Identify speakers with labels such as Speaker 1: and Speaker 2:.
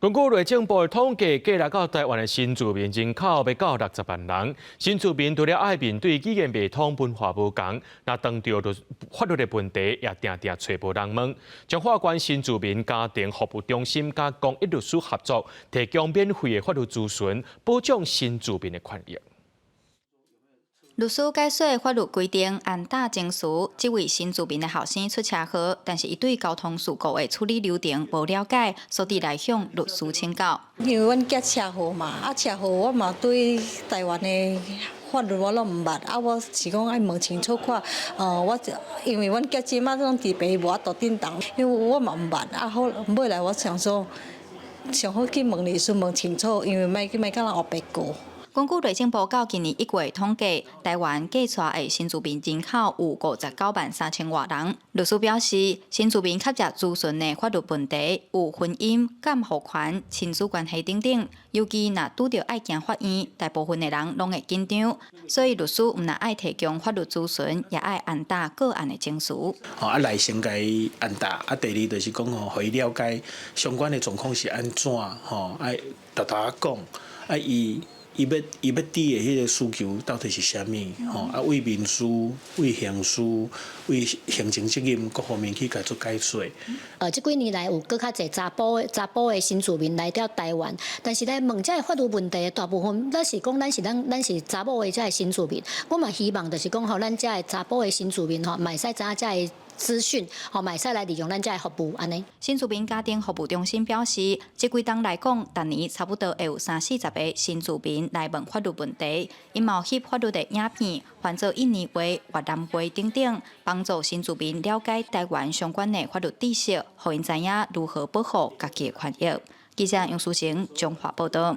Speaker 1: 根據內政部的統計，過來到台灣的新住民人口欲到60萬人。新住民除了愛面對語言袂通、文化無仝，若當著法律的問題，也定定揣無人問。彰化縣新住民家庭服務中心佮公益律師合作，提供免費的法律諮詢，保障新住民的權益。
Speaker 2: 律師解說法律規定，按打程序，這位新住民的後生出車禍，但是伊對交通事故的處理流程無了解，所以來向律師請教。
Speaker 3: 因為阮囝車禍嘛，啊車禍我嘛對台灣的法律我攏毋捌，啊我是講愛問清楚看，我因為阮囝這馬攏佇病院無法度振動，因為我嘛毋捌，啊好尾來我想說，上好去問律師問清楚，因為莫莫共人烏白告。
Speaker 2: 根據內政部到今年1月統計，台灣過帶的新住民人口有59萬3千外人。律師表示，新住民較濟諮詢的法律問題有婚姻、監護權、親子關係等等。尤其若拄著愛行法院，大部分的人攏會緊張，所以律師毋但愛提供法律諮詢，也愛按打個案的程序。
Speaker 4: 啊，來先共伊按打，啊，第二就是講吼，予伊了解相關的狀況是按怎，吼，愛沓沓仔講，啊，伊欲佇的彼个需求到底是啥物？吼，啊，對民事、對刑事、對行政責任各方面去共做解說。
Speaker 5: 這幾年來有閣較濟查埔的新住民來到台灣，但是咧問這个法律問題，大部分咱是講咱是查某的這个新住民，我嘛希望就是講吼，咱這个查埔的新住民吼，嘛會使知影這个資訊，吼，嘛會使來利用咱這个服務按呢。
Speaker 2: 新住民家庭服務中心表示，這幾冬來講，逐年差不多會有三四十个新住民來問法律問題，𪜶嘛有翕法律的影片，翻做印尼話、越南話等等，幫助新住民了解台灣相關的法律知識，予𪜶知影如何保護家己的權益。記者楊書成彰化報道。